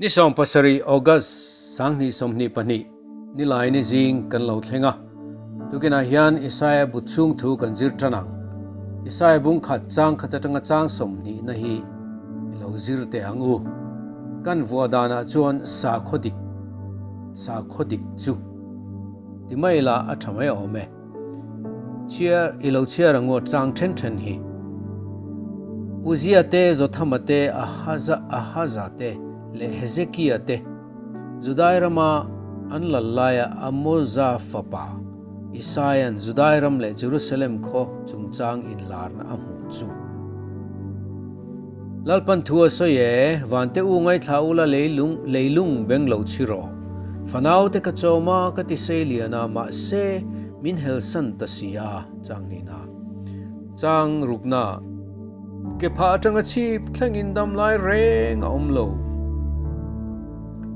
Ni 17 August 2022 nilai ni zing kan lo thleng a. Tukinah hian Isaia bu chhung thu kan zir tan ang. Isaia bung khat chang khat atanga chang 20 na hi i lo zir teh ang u. Kan vuah danah chuan sakhaw dik sakhaw dik chu ti mai la a tha mai awm e. Chhiar i lo chhiar ang u chang then then hi. Uzia te, Jothama te, Ahaza Ahaza te leh Hezekia te Judai rama an lal laia Amoza fapa Isaia'n Judai ram leh Jerusalem khaw chungchang inlarna a hmuh chu. Lalpan thu a sawi e, Vante u ngaithla ula leilung leilung beng lo chhi rawh. Fanau te ka chawm a, ka ti sei lian a, mahse min helsan ta si a, chang nihna. Chang rukna, Ke phah atanga chhip thlengin dam lai reng a awm lo.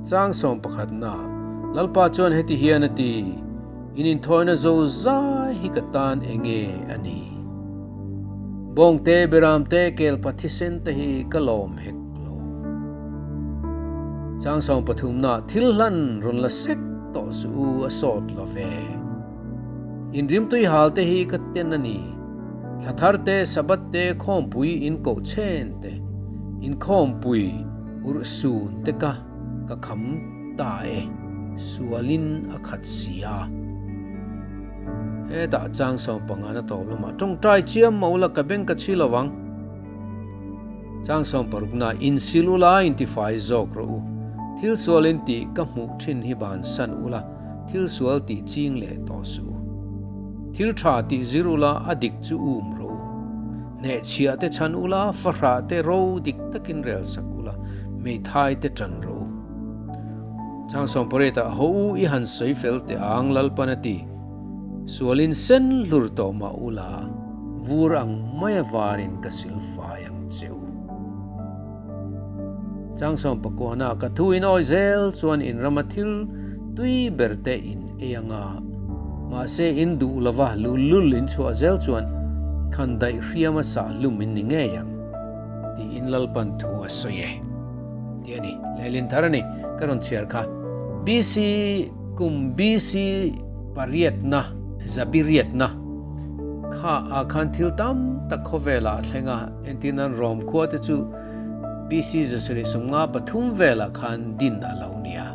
Chang sawm pakhatna, Lalpa chuan heti hian a ti, In inthawina zo zai hi ka tan enge a ni? Bawngte, Beramte, Kelpa thisen te hi ka lawm hek lo. Chang sawm pathumna, Thil hlan rawn la sek tawh suh u a sawt lo ve. In rimtui hal te hi ka ten a ni. Thla thar te, Sabbath te, khawmpui in koh chen te, inkhawmpui urhsun te ka ka kham ta e, sualin a khat si a. Hetah chang 15 na tawp lamah tawngtai chiam mah ula ka beng ka chhi lo vang. Chang 60 na insil ula intifai zawk rawh u. Thil sual in tih ka hmuh thin hi bansan ula thil sual tih ching leh tawh suh u. Thil tha tih zir ula a dik chu um rawh u. Hnehchhiah te chhan ula, fahrah te ro dik takin rel sak ula, hmeithai te tan rawh u. Chang 18 ah ho u i han sawi fel teh ang Lalpan a ti. Sualin sen hlur tawh mah ula, vur ang maia varin ka sil fai ang che u. Chang 19 ah ka thu in awi zel chuan in rama thil tui ber te in ei anga, mahse in duh lova luhlul in chhuah zel chuan khan daih hriama sah hlum in ni ngei ang tiin Lalpan thu a sawi e. Tih a ni. Lehlin thar a ni. Ka rawn chhiar kha. BC kum BC pariatna, zabiriatna kha ah khan thil tam tak khawvelah a thleng a. Entirnan Rom khua te chu BC 753 velah khan din a lo nia.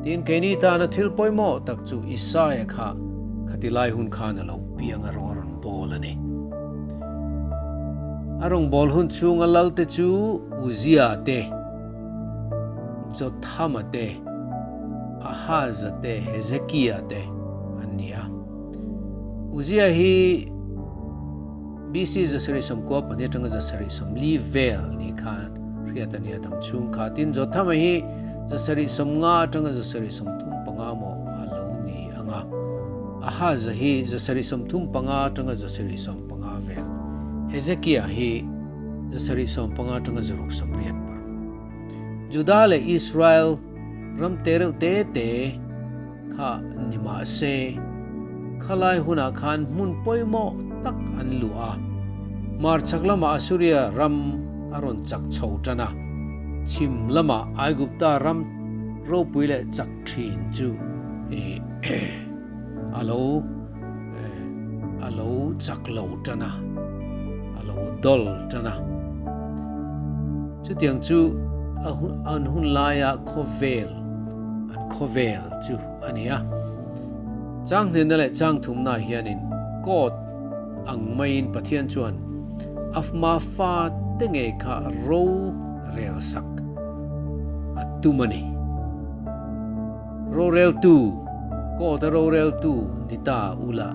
Tin, keini tana thil pawimawh tak chu Isaia kha khati lai hun khan a lo piang a rawng a rawn bawl a ni. A rawngbâwl hun chhunga lalte chu Uzia te, Jothama te, Ahaza te, Hezekia te an ni a. Uzia hi BC 792 atanga 740 vel ni khan hriat a ni a dam chhung kha. Tin, Jothama hi 750 atanga 735 maw a lo ni ang a. Ahaza hi 735 atanga 750 vel. Hezekia hi 750 atanga 686. Juda leh Israel ram te reuh te te kha ni mah se, khalai hunah khan hmun pawimawh tak an luh a. Hmarchhak lamah Assuria ram a rawn chak chho tan a, chhim lamah Aigupta ram ropui leh chak thin chu a lo a lo chak lo tan a, a lo dawl tan a. Chutiang chu an hun laia khawvel an khawvel chu a ni a. Chang hnenna leh chang thumna hianin court ang maiin Pathian chuan Afma fa te ngei kha ro rel sak a tum a ni. Roreltu, court a roreltu ni ta ula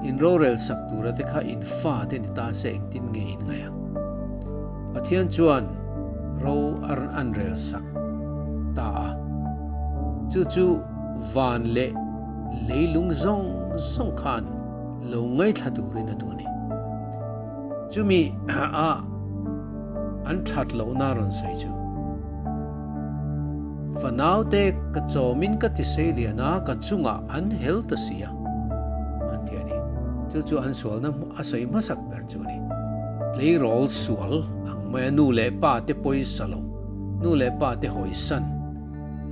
in rorel sak tura te kha in fa te ni ta se engtin nge in ngaih ang? Pathian chuan ro a an rel sak ta a, chu chu van leh leilung zawng zawng khan lo ngaithla turin a duh a ni. Chumi a an that lohna rawn sawi chu, Fanaute ka chawmin ka ti sei lian a, ka chungah an hel ta si a, an ti a ni. Chu chu an sualna a sawi hmasak ber chu a ni. Tleirawl sual ang maia nu leh pa te pawisa lo. Nu leh pa te hawisan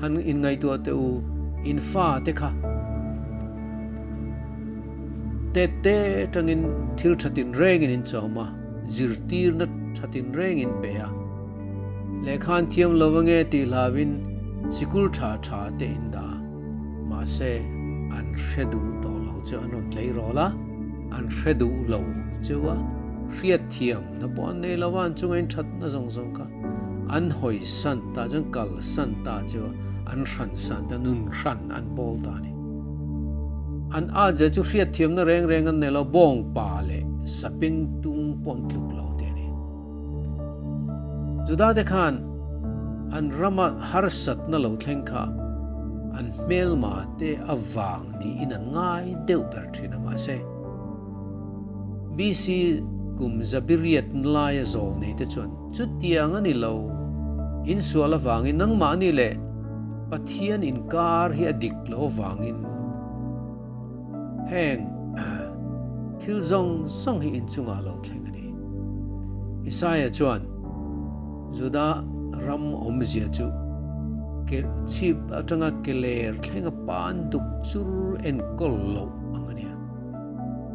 han inngaihtuah teh u, in fa te kha tet te atangin thil tha tinrengin in chawm a, zirtirna tha tinreng in pe a, lehkha an thiam lo ange tih hlauhin sikul tha tha te in dah a, mahse an hre duh tawh lo chu an rawn tleirawl a, an hre duh lo chu a hriatthiam na pawh an nei lo a, an chunga in thatna zawng zawng kha an hawi san ta chuan kal san ta chu an hran san ta nun hran an bawl ta a ni. An at zia chu hriatthiamna reng reng an nei lo, bawngpa leh saping tung pawh an tluk lo tih a ni. Juda te khan an rama harsatna lo thleng kha an hmelma te avang niin an ngai deuh ber thin a, mahse, BC kum zabiriat laia zawl nei te chuan chutiang a ni lo, insual avangin nangmahni leh Pathian inkar hi a dik lo avangin heng thil zawng zawng hi inchungah lo thleng a ni. Isaia chuan Juda ram awmzia chu ke chhip atanga ke ler thlenga pan duk chur enkawl loh ang a nia.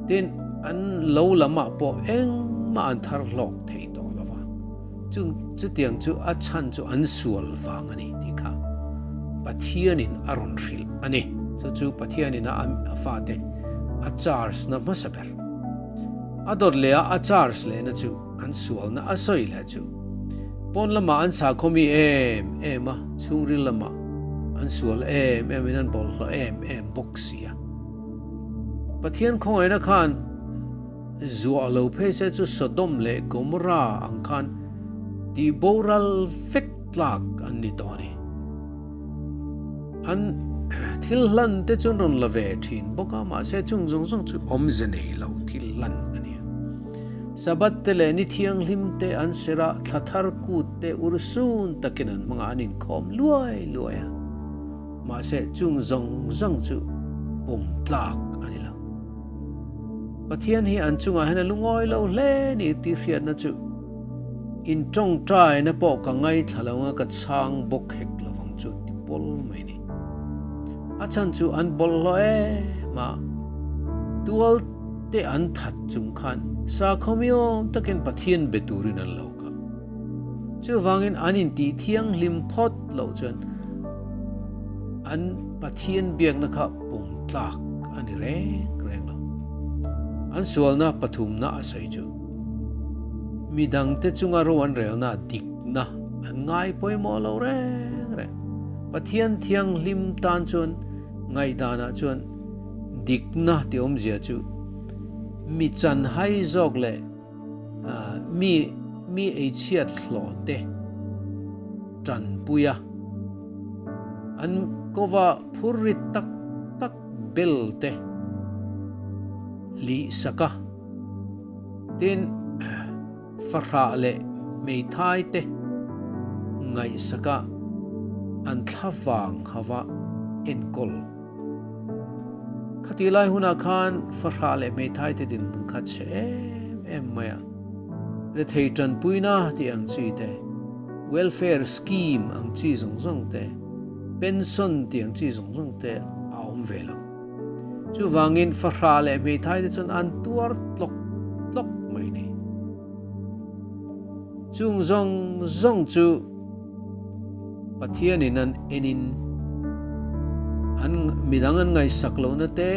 Tin, an lo lamah pawh engmah an thar hlawk thei tawh lo va, chung chutiang chu a chhan chu an sual vang a ni tih kha Pathianin a rawn hrilh a ni. Chu chu Pathianin a fate a charge na hmasa ber. A dawt leh a a charge lehna chu an sualna a sawi leh chu pawn lamah an sakhawmi em em a, chhungril lamah an sual em em in an bawlhhlawh em em bawk si a. Pathian khawngaihna khan zuah lo phei se chu Sodom leh Gomorrah ang khan tih boral vek tlak an ni tawh a ni. An thil hlan te chu an rawn la ve thin bawk a, mahse chung zawng zawng chu awmze nei lo thil hlan a ni a. Sabbath te leh ni thianghlim te an serh a, thla thar kut te urhsun takin an hmang a, an inkhawm luai luai a. Mahse, chung zawng zawng chu pawm tlak a ni lo. Pathian hi an chungah hian a lungawi lo hle ni tih hriatna chu in tawngtaina pawh ka ngaithla lo anga ka chhang bawk hek lovang chu ti pawl mai ni. A chhan chu an bawlhhlawh em a, tual te an that chung khan sakhawmiawm takin Pathian be turin an lo kal. Chuvangin an intih thianghlim phawt loh chuan an Pathian biakna kha pawm tlak a ni reng reng lo. An sualna pathumna a sawi chu midangte chunga ro an relna dikna an ngai pawimawh lo reng reng. Pathian thianghlim tan chuan ngaihdanah chuan dikna tih awmzia chu mi chanhai zawk leh Mi mi eichhiat hlawh te tanpui a, an kova phur rit tak tak bel te hlih sak a, tin fahrah leh hmeithai te ngaihsak a an thlavang hava enkawl. Khatih lai hunah khan fahrah leh hmeithai te dinhmun kha chhe em em mai a, rethei tanpuina tih ang chi te, welfare scheme ang chi zawng zawng te, pension tih ang chi zawng zawng te a awm ve lo. Chuvangin fahrah leh hmeithai te chuan an tuar tlawk tlawk mai ni. Chung zawng zawng chu. Pathianin an enin an midang an ngaihsak lohna te,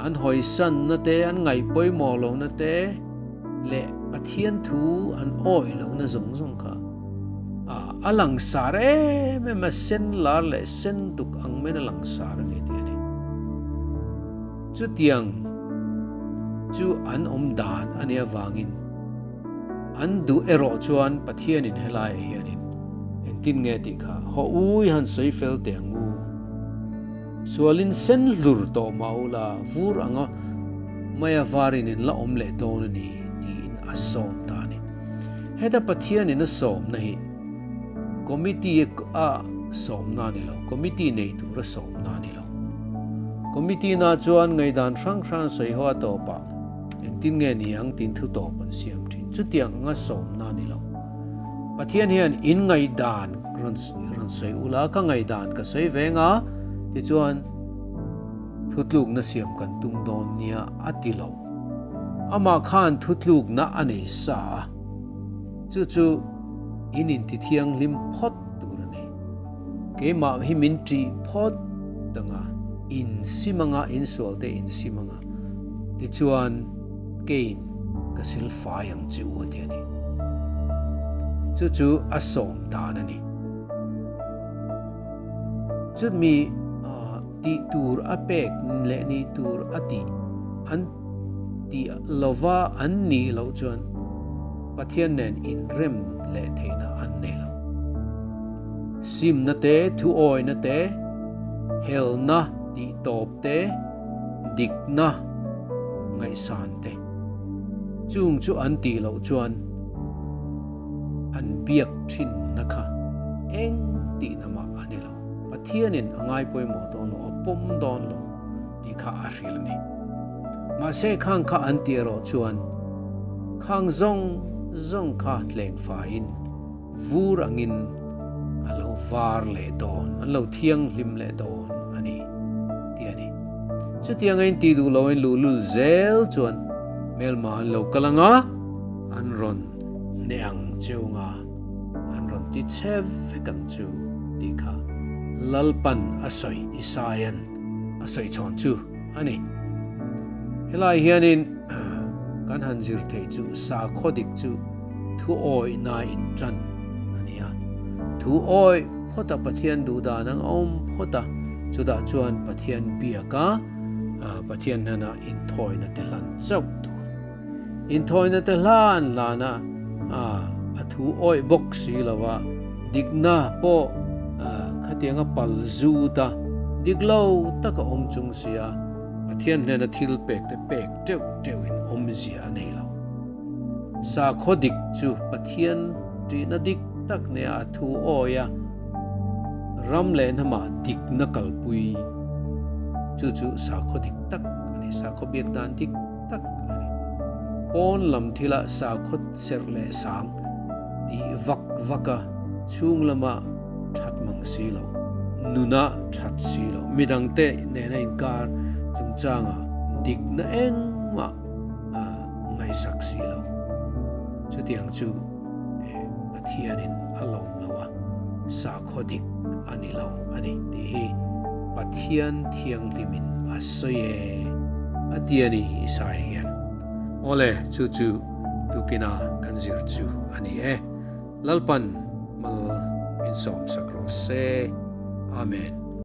an hawisanna te, an ngaih pawimawh lohna te leh Pathian thu an awih lohna zawng zawng kha a langsar em em a, sen lar leh sen duk ang maiin a langsar a ni tih a ni. Chutiang chu an awm dan a nih avangin An duh erawh chuan Pathianin helaiah hianin engtin nge tih kha haw ui han sawi fel teh ang u. Sualin sen hlur tawh mah ula vur anga maia varin in la awm leh dawn a ni tiin a sawm ta a ni. Heta Pathianin a sawmna hi committee a sawmna a ni lo, committee nei tura sawmna a ni lo. Committee na chuan ngaihdan hrang hrang sawi ho a tawpah Engtin nge ni ang tiin thu tawp an siam thin. Chutiang anga sawmna a ni lo. Pathian hian in ngaihdan rawn rawn sawi ula, ka ngaihdan ka sawi ve nga, tichuan thutlukna siam kan tum dawn nia a ti lo. Amah khan thutlukna a nei sa a, chu chu in intithianghlim phawt tur a ni. Keimah hi min ṭih phawt ang a, in sim anga, in sualte in sim anga, tichuan keiin ka sil fai ang che u a ti a ni. Chu chu a sawm dan a ni. Chutmi tih tur a pek leh nih tur a tih an tih lova an nih loh chuan Pathian nen inrem leh theihna an nei lo. Simna te, thuawina te, helna tih tawp te, dikna ngaihsan te, chung chu an tih loh chuan an biak thinna kha eng tihna mah a ni lo. Pathianin a ngai pawimawh dawn lo, a pawm dawn lo tih kha a hrilh a ni. Mahse khang kha an tih erawh chuan khang zawng zawng kha tleng faiin vur angin a lo var leh dawn, an lo thianghlim leh dawn a ni tih a ni. Chutianga in tih duh loin luhlul zel chuan hmelma an lo kal ang a, an rawn hneh ang cheu nga, an rawn ti chhe vek ang chu tih kha Lalpan a sawi Isaia'n a sawi chhawn chu a ni. Helai hianin kan han zir theih chu sakhaw dik chu thu awihna in tan a ni a. Thu awih phawta Pathian duh dan ang a awm phawt a, chutah chuan Pathian biaka Pathian hnena inthawina te hlan chauh tur. Inthawina te hlan hlana a thu awih bawk si lova, dikna pawh khatianga pal zut a, dik lo taka awm chung sia Pathian hnena thil pek te pek teuh teuhin awmzia a nei lo. Sakhaw dik chu Pathian ṭihna dik tak nia a thu awi a, ram leh hnamah dikna kalpui chu chu sakhaw dik tak a ni, sakhaw biak dan dik tak a ni. Pawn lam thila sakhaw serh leh sang tih vak vak a, chhung lama that mang si lo, nuna that si lo, midangte nena inkar chungchanga dikna engmah a ngaihsak si lo. Chutiang chu Pathianin a lawm lo a, sakhaw dik a ni lo a ni tih hi Pathian thianghlimin a sawi e a ti a ni Isaiah hian. Awle, chu chu tukina kan zir chu a ni e. Lalpan mal min sawmsak rawh se. Amen.